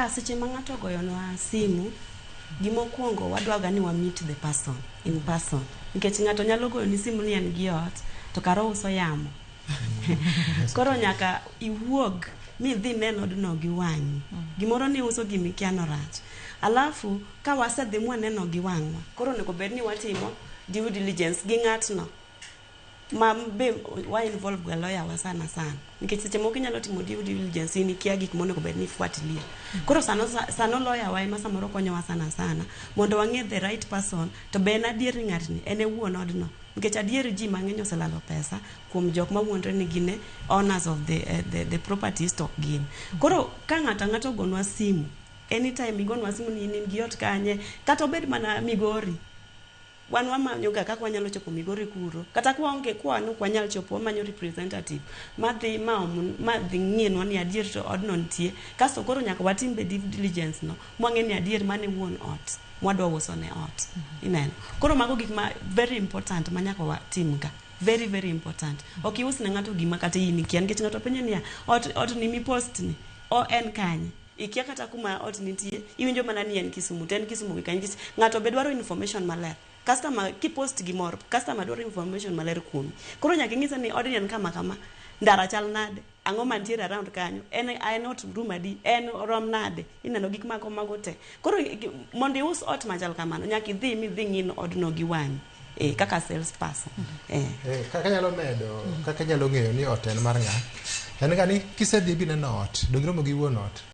Ka seche ma ng'ato ogoyonwa simu, gimokwongo wadwaga ni wa meet the person in person, nikech ng'ato nyalo goyoni simu ni en gi ot to kara ouso yamo. Koro nyaka iwuog midhi nen odno gi wang'i. Gimoro ni uso gimikia no rach. Alafu ka wasedhi mwaneno gi wang'wa, koro onego bed ni watimo due diligence gi ng'atno ma be wa involve ga lawyer wa sana sana, nikech seche moko inyalo timo due diligence, in ikia gik monego bed ni ifuatilia. Koro sano lawyer wa ema samoro konyowa sana sana mondo wang'e the right person, to be en adier ni ng'atni en e wuon odno, nikech adier ji mang'eny oselalo pesa kuom jok mawuondre ni gin e owners of the properties to ok gin. Koro ka ng'ato ang'ata ogonwa simu, anytime igonwa simu ni in gi ot kanye, kata obed mana Migori, wan wamanyo ga kaka wanyalo chopo Migori kuro. Kata kwaonge, kwan ok wanyal chopo, wamanyo representative madhi ma madhi ng'ienwa ni adier to odno nitie. Kasto koro nyaka watim be due diligence no mwang'e ni adier mane wuon ot mwadwa uso ne ot. Ineno, koro mago gik ma very important ma nyaka watim ga, very very important. Ok ius ne ng'ato gima kata in ikia, nikech ng'ato penjo niya, ot ni mipost ni o en kanye? Ikia kata kuma ot nitie, iwinjo mana ni en Kisumu, to en Kisumu gi kanye? Nikech ng'ato be dwaro information maler. Customer, kipost gimoro, customer dwaro information maler kuomi. Koro nyaka ing'ise ni odni en kama kama, ndara chal nade, ang'o mantiere around kanyo, en ot room adi, en rom nade. Ineno gik mago mago te. Koro mondo ius ot machal kamano, nyaka idhi midhi ng'in odno gi wang'i kaka sales person. Kaka nyalo medo, kaka nyalo ng'eyo ni ot en mar ng'a, en ga ni kisedhi bineno ot, dong iromo gi wuon ot.